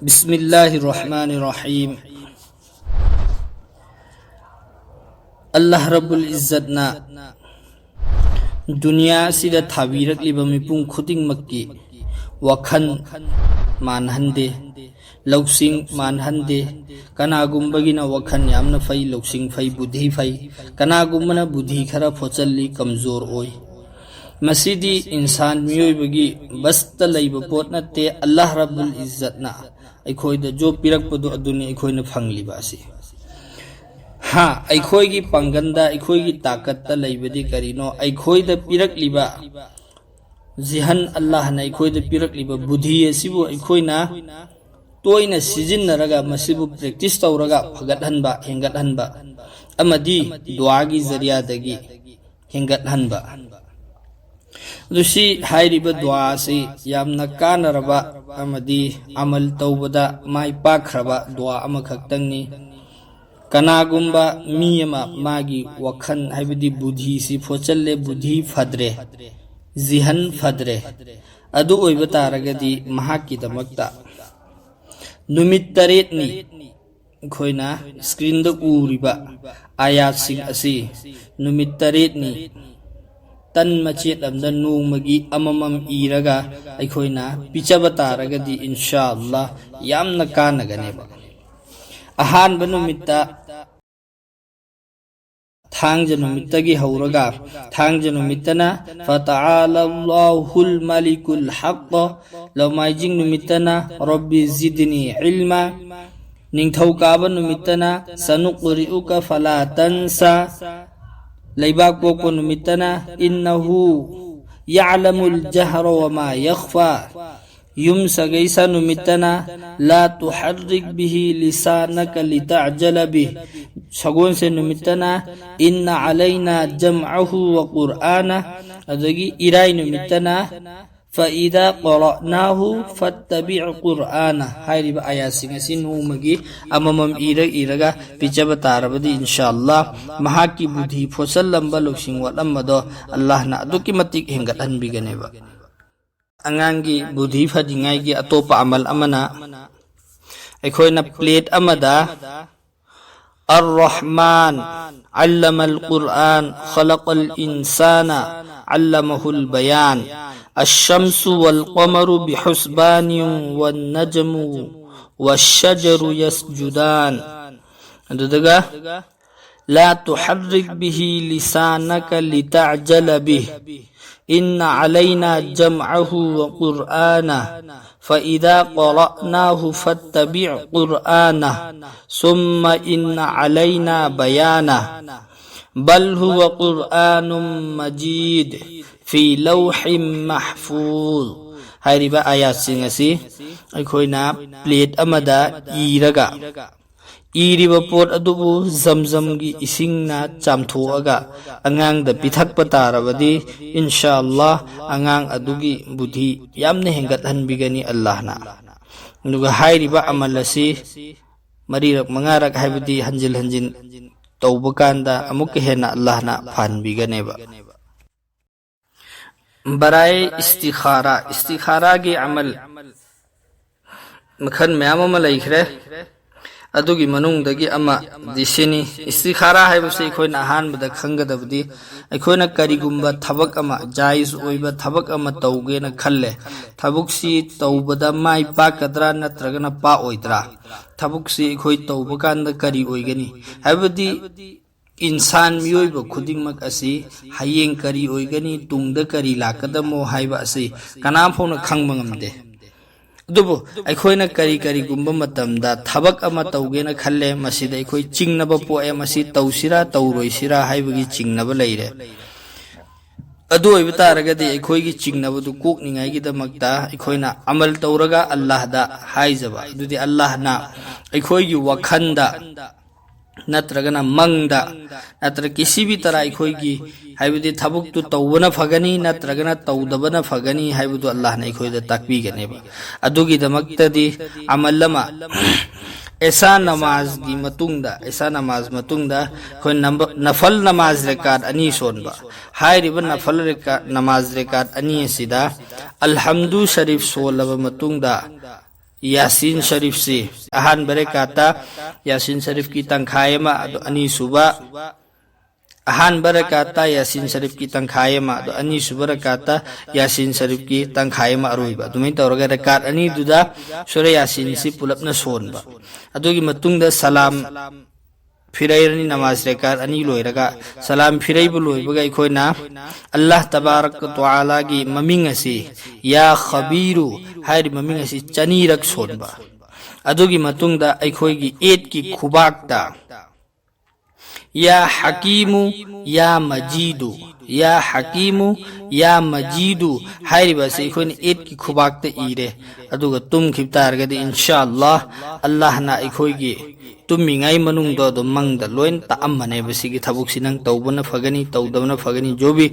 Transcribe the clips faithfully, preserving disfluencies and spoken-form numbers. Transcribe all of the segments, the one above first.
ꯕꯤꯁꯃꯤꯜꯂꯥꯍꯤꯔ ꯔꯍꯃꯥꯅꯤꯔ ꯔꯍꯤꯝ꯫ ꯑꯜꯂꯥꯍ ꯔꯕꯨꯜ ꯏꯖꯠꯅ ꯗꯨꯅꯤꯌꯥ ꯑꯁꯤꯗ ꯊꯥꯕꯤꯔꯛꯂꯤꯕ ꯃꯤꯄꯨꯝ ꯈꯨꯗꯤꯡꯃꯛꯀꯤ ꯋꯥꯈꯜ ꯃꯥꯟꯍꯟꯗꯦ, ꯂꯧꯁꯤꯡ ꯃꯥꯟꯍꯟꯗꯦ꯫ ꯀꯅꯥꯒꯨꯝꯕꯒꯤꯅ ꯋꯥꯈꯜ ꯌꯥꯝꯅ ꯐꯩ, ꯂꯧꯁꯤꯡ ꯐꯩ, ꯕꯨꯙꯤ ꯐꯩ꯫ ꯀꯅꯥꯒꯨꯝꯕꯅ ꯕꯨꯙꯤ ꯈꯔ ꯐꯣꯠꯆꯜꯂꯤ, ꯀꯝꯖꯣꯔ ꯑꯣꯏ꯫ ꯃꯁꯤꯗꯤ ꯏꯟꯁꯥꯟ ꯃꯤꯑꯣꯏꯕꯒꯤ ꯕꯁꯇ ꯂꯩꯕ ꯄꯣꯠ ꯅꯠꯇꯦ꯫ ꯑꯜꯂꯥꯍ ꯔꯕꯨꯜ ꯏꯖꯠꯅ ꯑꯩꯈꯣꯏꯗ ꯖꯣꯕ ꯄꯤꯔꯛꯄꯗꯣ ꯑꯗꯨꯅꯤ ꯑꯩꯈꯣꯏꯅ ꯐꯪꯂꯤꯕ ꯑꯁꯤ꯫ ꯍꯥ, ꯑꯩꯈꯣꯏꯒꯤ ꯄꯥꯡꯒꯜꯗ, ꯑꯩꯈꯣꯏꯒꯤ ꯇꯥꯀꯠꯇ ꯂꯩꯕꯗꯤ ꯀꯔꯤꯅꯣ? ꯑꯩꯈꯣꯏꯗ ꯄꯤꯔꯛꯂꯤꯕ ꯖꯤꯍꯟ, ꯑꯜꯂꯥꯍꯅ ꯑꯩꯈꯣꯏꯗ ꯄꯤꯔꯛꯂꯤꯕ ꯕꯨꯙꯤ ꯑꯁꯤꯕꯨ ꯑꯩꯈꯣꯏꯅ ꯇꯣꯏꯅ ꯁꯤꯖꯤꯟꯅꯔꯒ, ꯃꯁꯤꯕꯨ ꯄ꯭ꯔꯦꯛꯇꯤꯁ ꯇꯧꯔꯒ ꯐꯒꯠꯍꯟꯕ, ꯍꯦꯟꯒꯠꯍꯟꯕ ꯑꯃꯗꯤ ꯗꯨꯋꯥꯒꯤ ꯖꯔꯤꯌꯥꯗꯒꯤ ꯍꯦꯟꯒꯠꯍꯟꯕ꯫ ꯑꯗꯨ ꯁꯤ ꯍꯥꯏꯔꯤꯕ ꯗꯨꯋꯥ ꯑꯁꯤ ꯌꯥꯝꯅ ꯀꯥꯟꯅꯔꯕ ꯑꯃꯗꯤ ꯑꯃꯜ ꯇꯧꯕꯗ ꯃꯥꯏ ꯄꯥꯛꯈ꯭ꯔꯕ ꯗꯨꯋꯥ ꯑꯃꯈꯛꯇꯪꯅꯤ꯫ ꯀꯅꯥꯒꯨꯝꯕ ꯃꯤ ꯑꯃ ꯃꯥꯒꯤ ꯋꯥꯈꯜ, ꯍꯥꯏꯕꯗꯤ ꯕꯨꯙꯤꯁꯤ ꯐꯣꯠꯆꯜꯂꯦ, ꯕꯨꯙꯤ ꯐꯗ꯭ꯔꯦ, ꯖꯤꯍꯟ ꯐꯗ꯭ꯔꯦ, ꯑꯗꯨ ꯑꯣꯏꯕ ꯇꯥꯔꯒꯗꯤ ꯃꯍꯥꯛꯀꯤꯗꯃꯛꯇ ꯅꯨꯃꯤꯠ ꯇꯔꯦꯠꯅꯤ꯫ ꯑꯩꯈꯣꯏꯅ ꯁ꯭ꯀ꯭ꯔꯤꯟꯗ ꯎꯔꯤꯕ ꯑꯥꯌꯥꯠꯁꯤꯡ ꯑꯁꯤ ꯅꯨꯃꯤꯠ ꯇꯔꯦꯠꯅꯤ ꯇꯟ ꯃꯆꯦꯠ ꯑꯃꯗ ꯅꯣꯡꯃꯒꯤ ꯑꯃꯃꯝ ꯏꯔꯒ ꯑꯩꯈꯣꯏꯅ ꯄꯤꯖꯕ ꯇꯥꯔꯒꯗꯤ, ꯏꯟꯁꯥ ꯑꯜꯂꯥ, ꯌꯥꯝꯅ ꯀꯥꯟꯅꯒꯅꯦꯕ꯫ ꯑꯍꯥꯟꯕ ꯅꯨꯃꯤꯠꯇ, ꯊꯥꯡꯖ ꯅꯨꯃꯤꯠꯇꯒꯤ ꯍꯧꯔꯒ, ꯊꯥꯡꯖ ꯅꯨꯃꯤꯠꯇꯅ "فتعالى الله الملك الحق"꯫ ꯂꯧꯃꯥꯏꯖꯤꯡ ꯅꯨꯃꯤꯠꯇꯅ "رب زدني علما"꯫ ꯅꯤꯡꯊꯧꯀꯥꯕ ꯅꯨꯃꯤꯠꯇꯅ "سنقرئك فلا تنسى"꯫ ꯂꯩꯕꯥꯛ ꯄꯣꯛꯄ ꯅꯨꯃꯤꯠꯇꯅ "إنه يعلم الجهر وما يخفى"꯫ ꯌꯨꯝ ꯁꯒꯩꯁ ꯅꯨꯃꯤꯠꯇꯅ "لا تحرك به لسانك لتعجل به"꯫ ꯁꯒꯣꯜꯁꯦꯟ ꯅꯨꯃꯤꯠꯇꯅ "إن علينا جمعه وقرآنه"꯫ ꯑꯗꯒꯤ ꯏꯔꯥꯏ ꯅꯨꯃꯤꯠꯇꯅ "فإذا قرأناه فاتبع قرآنه"꯫ ꯍꯥꯏꯔꯤꯕ ꯑꯥꯌꯥꯠꯁꯤꯡ ꯑꯁꯤ ꯅꯣꯡꯃꯒꯤ ꯑꯃꯃꯝ ꯏꯔ ꯏꯔꯒ ꯄꯤꯖꯕ ꯇꯥꯔꯕꯗꯤ, ꯏꯟꯁꯥ ꯑꯜꯂꯥ, ꯃꯍꯥꯛꯀꯤ ꯕꯨꯙꯤ ꯐꯣꯠꯆꯜꯂꯝꯕ, ꯂꯧꯁꯤꯡ ꯋꯥꯠꯂꯝꯕꯗꯣ ꯑꯜꯂꯥꯍꯅ ꯑꯗꯨꯛꯀꯤ ꯃꯇꯤꯛ ꯍꯦꯟꯒꯠꯍꯟꯕꯤꯒꯅꯦꯕ꯫ ꯑꯉꯥꯡꯒꯤ ꯕꯨꯙꯤ ꯐꯅꯤꯡꯉꯥꯏꯒꯤ ꯑꯇꯣꯞꯄ ꯑꯃꯜ ꯑꯃꯅ ꯑꯩꯈꯣꯏꯅ ꯄ꯭ꯂꯦꯠ ꯑꯃꯗ الرحمن، علم القرآن، خلق الإنسان، علمه البيان، الشمس والقمر بحسبان، والنجم والشجر يسجدان. ꯑꯗꯨꯗꯒ لا تحرك به لسانك لتعجل به، إن علينا جمعه وقرآنه، فإذا قرأناه فاتبع قرآنه، ثم إن علينا بيانه، بل هو قرآن مجيد في لوح محفوظ. ꯍꯥꯏꯔꯤꯕ ꯑꯥꯌꯥꯠꯁꯤꯡ ꯑꯁꯤ ꯑꯩꯈꯣꯏꯅ ꯄ꯭ꯂꯦꯠ ꯑꯃꯗ ꯏꯔꯒ ꯏꯔꯤꯕ ꯄꯣꯠ ꯑꯗꯨꯕꯨ ꯖꯝꯖꯝꯒꯤ ꯏꯁꯤꯡꯅ ꯆꯥꯝꯊꯣꯛꯑꯒ ꯑꯉꯥꯡꯗ ꯄꯤꯊꯛꯄ ꯇꯥꯔꯕꯗꯤ, ꯏꯟꯁꯥ ꯑꯜꯂꯥꯍ, ꯑꯉꯥꯡ ꯑꯗꯨꯒꯤ ꯕꯨꯙꯤ ꯌꯥꯝꯅ ꯍꯦꯟꯒꯠꯍꯟꯕꯤꯒꯅꯤ ꯑꯜꯂꯥꯍꯅ꯫ ꯑꯗꯨꯒ ꯍꯥꯏꯔꯤꯕ ꯑꯃꯜ ꯑꯁꯤ ꯃꯔꯤꯔꯛ ꯃꯉꯥꯔꯛ, ꯍꯥꯏꯕꯗꯤ ꯍꯟꯖꯤꯟ ꯍꯟꯖꯤꯟ ꯇꯧꯕ ꯀꯥꯟꯗ ꯑꯃꯨꯛꯀ ꯍꯦꯟꯅ ꯑꯜꯂꯥꯍꯅ ꯐꯍꯟꯕꯤꯒꯅꯦꯕ꯫ ꯕꯔꯥꯏ ꯏꯁꯇꯤꯈꯥꯔꯥ, ꯏꯁꯇꯤꯈꯥꯔꯥꯒꯤ ꯑꯃꯜ ꯃꯈꯜ ꯃꯌꯥꯝ ꯑꯃ ꯂꯩꯈ꯭ꯔꯦ꯫ ꯑꯗꯨꯒꯤ ꯃꯅꯨꯡꯗꯒꯤ ꯑꯃꯗꯤ ꯁꯤꯅꯤ꯫ ꯏꯁꯇꯤꯈꯥꯔꯥ ꯍꯥꯏꯕꯁꯤ ꯑꯩꯈꯣꯏꯅ ꯑꯍꯥꯟꯕꯗ ꯈꯪꯒꯗꯕꯗꯤ, ꯑꯩꯈꯣꯏꯅ ꯀꯔꯤꯒꯨꯝꯕ ꯊꯕꯛ ꯑꯃ, ꯖꯥꯏꯖ ꯑꯣꯏꯕ ꯊꯕꯛ ꯑꯃ ꯇꯧꯒꯦꯅ ꯈꯜꯂꯦ꯫ ꯊꯕꯛꯁꯤ ꯇꯧꯕꯗ ꯃꯥꯏ ꯄꯥꯛꯀꯗ꯭ꯔꯥ ꯅꯠꯇ꯭ꯔꯒꯅ ꯄꯥꯛꯑꯣꯏꯗ꯭ꯔꯥ? ꯊꯕꯛꯁꯤ ꯑꯩꯈꯣꯏ ꯇꯧꯕ ꯀꯥꯟꯗ ꯀꯔꯤ ꯑꯣꯏꯒꯅꯤ? ꯍꯥꯏꯕꯗꯤ ꯏꯟꯁꯥꯟ, ꯃꯤꯑꯣꯏꯕ ꯈꯨꯗꯤꯡꯃꯛ ꯑꯁꯤ ꯍꯌꯦꯡ ꯀꯔꯤ ꯑꯣꯏꯒꯅꯤ, ꯇꯨꯡꯗ ꯀꯔꯤ ꯂꯥꯛꯀꯗꯃꯣ ꯍꯥꯏꯕ ꯑꯁꯤ ꯀꯅꯥꯝ ꯐꯥꯎꯅ ꯈꯪꯕ ꯉꯝꯗꯦ꯫ ꯑꯗꯨꯕꯨ ꯑꯩꯈꯣꯏꯅ ꯀꯔꯤ ꯀꯔꯤꯒꯨꯝꯕ ꯃꯇꯝꯗ ꯊꯕꯛ ꯑꯃ ꯇꯧꯒꯦꯅ ꯈꯜꯂꯦ, ꯃꯁꯤꯗ ꯑꯩꯈꯣꯏ ꯆꯤꯡꯅꯕ ꯄꯣꯛꯑꯦ, ꯃꯁꯤ ꯇꯧꯁꯤꯔꯥ ꯇꯧꯔꯣꯏꯁꯤꯔꯥ ꯍꯥꯏꯕꯒꯤ ꯆꯤꯡꯅꯕ ꯂꯩꯔꯦ꯫ ꯑꯗꯨ ꯑꯣꯏꯕ ꯇꯥꯔꯒꯗꯤ ꯑꯩꯈꯣꯏꯒꯤ ꯆꯤꯡꯅꯕꯗꯨ ꯀꯣꯛꯅꯤꯡꯉꯥꯏꯒꯤꯗꯃꯛꯇ ꯑꯩꯈꯣꯏꯅ ꯑꯃꯜ ꯇꯧꯔꯒ ꯑꯜꯂꯥꯍꯗ ꯍꯥꯏꯖꯕ, ꯑꯗꯨꯗꯤ ꯑꯜꯂꯥꯍꯅ ꯑꯩꯈꯣꯏꯒꯤ ꯋꯥꯈꯜꯗ ꯅꯠꯇ꯭ꯔꯒꯅ ꯃꯪꯗ ꯅꯠꯇ꯭ꯔꯒ ꯀꯤꯁꯤꯕꯤ ꯇꯔꯥ ꯑꯩꯈꯣꯏꯒꯤ, ꯍꯥꯏꯕꯗꯤ ꯊꯕꯛꯇꯨ ꯇꯧꯕꯅ ꯐꯒꯅꯤ ꯅꯠꯇ꯭ꯔꯒꯅ ꯇꯧꯗꯕꯅ ꯐꯒꯅꯤ ꯍꯥꯏꯕꯗꯨ ꯑꯜꯂꯥꯍꯅ ꯑꯩꯈꯣꯏꯗ ꯇꯥꯛꯄꯤꯒꯅꯦꯕ꯫ ꯑꯗꯨꯒꯤꯗꯃꯛꯇꯗꯤ ꯑꯃꯜ ꯑꯃ, ꯑꯦꯁꯥ ꯅꯃꯥꯖꯒꯤ ꯃꯇꯨꯡꯗ, ꯑꯦꯁꯥ ꯅꯃꯥꯖ ꯃꯇꯨꯡꯗ ꯑꯩꯈꯣꯏ ꯅꯝꯕ-, ꯅꯐꯜ ꯅꯃꯥꯖ ꯔꯦꯀꯥꯠ ꯑꯅꯤ ꯁꯣꯟꯕ꯫ ꯍꯥꯏꯔꯤꯕ ꯅꯐꯜ ꯔꯦꯀꯥꯠ, ꯅꯃꯥꯖ ꯔꯦꯀꯥꯠ ꯑꯅꯤ ꯑꯁꯤꯗ ꯑꯜꯍꯝꯗꯨ ꯁꯔꯤꯐ ꯁꯣꯜꯂꯕ ꯃꯇꯨꯡꯗ, ꯌꯥꯁꯤꯟ ꯁꯔꯤꯐꯁꯤ ꯑꯍꯥꯟꯕ ꯔꯀꯥꯠꯇ ꯌꯥꯁꯤꯟ ꯁꯔꯤꯐꯀꯤ ꯇꯪꯈꯥꯏ ꯑꯃ, ꯑꯗꯣ ꯑꯅꯤꯁꯨꯕ, ꯑꯍꯥꯟꯕ ꯔꯀꯥꯠꯇ ꯌꯥꯁꯤꯟ ꯁꯔꯤꯐꯀꯤ ꯇꯪꯈꯥꯏ ꯑꯃ, ꯑꯗꯣ ꯑꯅꯤꯁꯨꯕ ꯔꯀꯥꯠꯇ ꯌꯥꯁꯤꯟ ꯁꯔꯤꯐꯀꯤ ꯇꯪꯈꯥꯏ ꯑꯃ ꯑꯔꯣꯏꯕ, ꯑꯗꯨꯃꯥꯏꯅ ꯇꯧꯔꯒ ꯔꯀꯥꯠ ꯑꯅꯤꯗꯨꯗ ꯁꯨꯔꯥ ꯌꯥꯁꯤꯟꯁꯤ ꯄꯨꯂꯞꯅ ꯁꯣꯟꯕ꯫ ꯑꯗꯨꯒꯤ ꯃꯇꯨꯡꯗ ꯁꯂꯥꯝ ꯐꯤꯔꯩꯔꯅꯤ꯫ ꯅꯃꯥꯖ ꯔꯀꯥꯠ ꯑꯅꯤ ꯂꯣꯏꯔꯒ, ꯁꯂꯥꯝ ꯐꯤꯔꯩꯕ ꯂꯣꯏꯕꯒ ꯑꯩꯈꯣꯏꯅ ꯑꯜꯂꯥꯍ ꯇꯕꯥꯔꯛ ꯇꯥꯂꯥꯒꯤ ꯃꯃꯤꯡ ꯑꯁꯤ, ꯌꯥ ꯈꯕꯤꯔꯨ ꯍꯥꯏꯔꯤꯕ ꯃꯃꯤꯡ ꯑꯁꯤ ꯆꯅꯤꯔꯛ ꯁꯣꯟꯕ꯫ ꯑꯗꯨꯒꯤ ꯃꯇꯨꯡꯗ ꯑꯩꯈꯣꯏꯒꯤ ꯏꯗꯀꯤ ꯈꯨꯕꯥꯛꯇ ꯌꯥ ꯍꯀꯤꯃꯨ, ꯌꯥ ꯃꯖꯤꯗꯨ, ꯌꯥ ꯍꯀꯤꯃꯨ, ꯌꯥ ꯃꯖꯤꯗꯨ ꯍꯥꯏꯔꯤꯕ ꯑꯁꯤ ꯑꯩꯈꯣꯏꯅ ꯏꯗꯀꯤ ꯈꯨꯕꯥꯛꯇ ꯏꯔꯦ꯫ ꯑꯗꯨꯒ ꯇꯨꯝꯈꯤꯕ ꯇꯥꯔꯒꯗꯤ, ꯏꯟꯁꯥ ꯑꯜꯂꯥꯍ, ꯑꯜꯂꯥꯍꯅ ꯑꯩꯈꯣꯏꯒꯤ ꯇꯨꯝꯃꯤꯉꯩ ꯃꯅꯨꯡꯗ ꯑꯗꯨꯝ ꯃꯪꯗ ꯂꯣꯏꯅ ꯇꯥꯛꯑꯝꯕꯅꯦꯕ, "ꯁꯤꯒꯤ ꯊꯕꯛꯁꯤ ꯅꯪ ꯇꯧꯕꯅ ꯐꯒꯅꯤ, ꯇꯧꯗꯕꯅ ꯐꯒꯅꯤ", ꯖꯣꯕꯤ꯫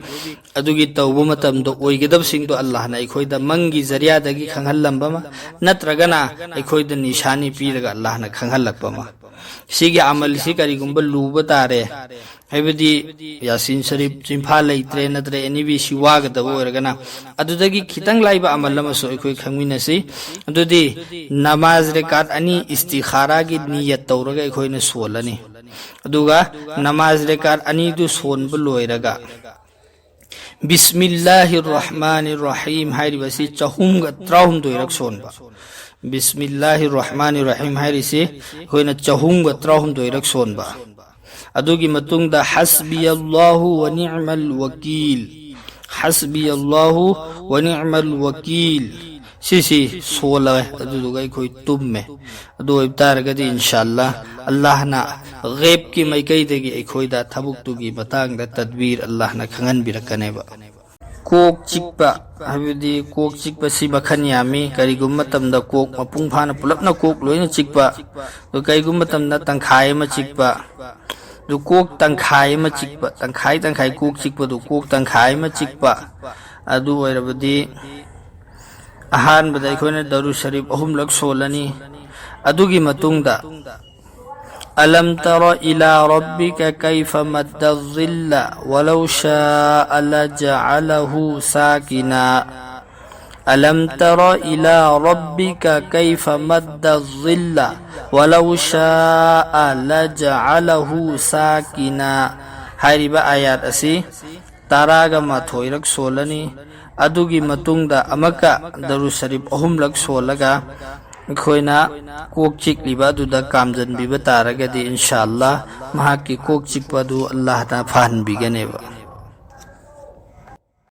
ꯑꯗꯨꯒꯤ ꯇꯧꯕ ꯃꯇꯝꯗ ꯑꯣꯏꯒꯗꯕꯁꯤꯡꯗꯣ ꯑꯜꯂꯥꯍꯅ ꯑꯩꯈꯣꯏꯗ ꯃꯪꯒꯤ ꯖꯔꯤꯌꯥꯗꯒꯤ ꯈꯪꯍꯜꯂꯝꯕ ꯑꯃ, ꯅꯠꯇ꯭ꯔꯒꯅ ꯑꯩꯈꯣꯏꯗ ꯅꯤꯁꯥꯅꯤ ꯄꯤꯔꯒ ꯑꯜꯂꯥꯍꯅ ꯈꯪꯍꯜꯂꯛꯄ ꯑꯃ꯫ ꯁꯤꯒꯤ ꯑꯃꯜꯁꯤ ꯀꯔꯤꯒꯨꯝꯕ ꯂꯨꯕ ꯇꯥꯔꯦ, ꯍꯥꯏꯕꯗꯤ ꯌꯥꯁꯤꯟ ꯁꯔꯤꯐ ꯆꯤꯟꯐꯥ ꯂꯩꯇ꯭ꯔꯦ, ꯅꯠꯇ꯭ꯔꯦ ꯑꯦꯅꯤꯕꯤ ꯁꯤ ꯋꯥꯒꯗꯕ ꯑꯣꯏꯔꯒꯅ, ꯑꯗꯨꯗꯒꯤ ꯈꯤꯇꯪ ꯂꯥꯏꯕ ꯑꯃꯜ ꯑꯃꯁꯨ ꯑꯩꯈꯣꯏ ꯈꯪꯃꯤꯟꯅꯁꯤ꯫ ꯑꯗꯨꯗꯤ ꯅꯃꯥꯖ ꯔꯀꯥꯠ ꯑꯅꯤ ꯏꯁꯇꯤꯈꯥꯔꯥꯒꯤ ꯅꯤꯌꯠ ꯇꯧꯔꯒ ꯑꯩꯈꯣꯏꯅ ꯁꯣꯜꯂꯅꯤ꯫ ꯑꯗꯨꯒ ꯅꯃꯥꯖ ꯔꯀꯥꯠ ꯑꯅꯤꯗꯨ ꯁꯣꯟꯕ ꯂꯣꯏꯔꯒ, ꯕꯤꯁꯃꯤꯜꯂꯥꯍꯤꯔ ꯔꯍꯃꯥꯅꯤꯔ ꯔꯍꯤꯝ ꯍꯥꯏꯔꯤꯕꯁꯤ ꯆꯍꯨꯝꯒ ꯇꯔꯥꯍꯨꯝꯗꯣꯏꯔꯛ ꯁꯣꯟꯕ꯫ ꯕꯤꯁꯃꯤꯜꯂꯥꯍꯤꯔ ꯔꯍꯃꯥꯅꯤꯔ ꯔꯍꯤꯝ ꯍꯥꯏꯔꯤꯁꯤ ꯑꯩꯈꯣꯏꯅ ꯆꯍꯨꯝꯒ ꯇꯔꯥꯍꯨꯝꯗꯣꯏꯔꯛ ꯁꯣꯟꯕ꯫ ꯑꯗꯨꯒꯤ ꯃꯇꯨꯡꯗ ꯍꯁꯕꯤ ꯑꯜꯂꯥꯍꯨ ꯋ ꯅꯤ'ꯃꯜ ꯋꯀꯤꯜ, ꯍꯁꯕꯤ ꯑꯜꯂꯥꯍꯨ ꯋ ꯅꯤ'ꯃꯜ ꯋꯀꯤꯜ, ꯁꯤꯁꯤ ꯁꯣꯜꯂꯦ, ꯑꯗꯨꯗꯨꯒ ꯑꯩꯈꯣꯏ ꯇꯨꯝꯃꯦ꯫ ꯑꯗꯨ ꯑꯣꯏꯕ ꯇꯥꯔꯒꯗꯤ, ꯏꯟꯁꯥ ꯑꯜꯂꯥꯍ, ꯑꯜꯂꯥꯍꯅ ꯒꯩꯕꯀꯤ ꯃꯥꯏꯀꯩꯗꯒꯤ ꯑꯩꯈꯣꯏꯗ ꯊꯕꯛꯇꯨꯒꯤ ꯃꯇꯥꯡꯗ ꯇꯗꯕꯤꯔ ꯑꯜꯂꯥꯍꯅ ꯈꯪꯍꯟꯕꯤꯔꯛꯀꯅꯦꯕ꯫ ꯀꯣꯛ ꯆꯤꯛꯄ, ꯍꯥꯏꯕꯗꯤ ꯀꯣꯛ ꯆꯤꯛꯄꯁꯤ ꯃꯈꯜ ꯌꯥꯝꯃꯤ꯫ ꯀꯔꯤꯒꯨꯝꯕ ꯃꯇꯝꯗ ꯀꯣꯛ ꯃꯄꯨꯡ ꯐꯥꯅ ꯄꯨꯂꯞꯅ ꯀꯣꯛ ꯂꯣꯏꯅ ꯆꯤꯛꯄ, ꯑꯗꯨ ꯀꯔꯤꯒꯨꯝꯕ ꯃꯇꯝꯗ ꯇꯪꯈꯥꯏ ꯑꯃ ꯆꯤꯛꯄ, ꯑꯗꯨ ꯀꯣꯛ ꯇꯪꯈꯥꯏ ꯑꯃ ꯆꯤꯛꯄ, ꯇꯪꯈꯥꯏ ꯇꯪꯈꯥꯏ ꯀꯣꯛ ꯆꯤꯛꯄꯗꯨ ꯀꯣꯛ ꯇꯪꯈꯥꯏ ꯑꯃ ꯆꯤꯛꯄ, ꯑꯗꯨ ꯑꯣꯏꯔꯕꯗꯤ ꯑꯍꯥꯟꯕꯗ ꯑꯩꯈꯣꯏꯅ ꯗꯔꯨ ꯁꯔꯤꯐ ꯑꯍꯨꯝꯂꯛ ꯁꯣꯜꯂꯅꯤ꯫ ꯑꯗꯨꯒꯤ ꯃꯇꯨꯡꯗ, "ألم تر إلى ربك كيف مد الظل ولو شاء لجعله ساكنا، "ꯑꯂꯝ ꯇꯔ ꯏꯂꯥ ꯔꯕꯤꯀ ꯀꯩꯐ ꯃꯗꯗ ꯖꯤꯜꯂ ꯋꯂꯧ ꯁꯥꯑ ꯂꯖꯑꯂꯍꯨ ꯁꯥꯀꯤꯅ" ꯍꯥꯏꯔꯤꯕ ꯑꯥꯌꯥꯠ ꯑꯁꯤ ꯇꯔꯥꯒ ꯃꯥꯊꯣꯏꯔꯛ ꯁꯣꯜꯂꯅꯤ꯫ ꯑꯗꯨꯒꯤ ꯃꯇꯨꯡꯗ ꯑꯃꯨꯛꯀ ꯗꯔꯨ ꯁꯔꯤꯐ ꯑꯍꯨꯝꯂꯛ ꯁꯣꯜꯂꯒ ꯑꯩꯈꯣꯏꯅ ꯀꯣꯛ ꯆꯤꯛꯂꯤꯕ ꯑꯗꯨꯗ ꯀꯥꯝꯖꯟꯕꯤꯕ ꯇꯥꯔꯒꯗꯤ, ꯏꯟꯁꯥ ꯑꯜꯂꯥ, ꯃꯍꯥꯛꯀꯤ ꯀꯣꯛ ꯆꯤꯛꯄ ꯑꯗꯨ ꯑꯜꯂꯥꯍꯅ ꯐꯍꯟꯕꯤꯒꯅꯦꯕ꯫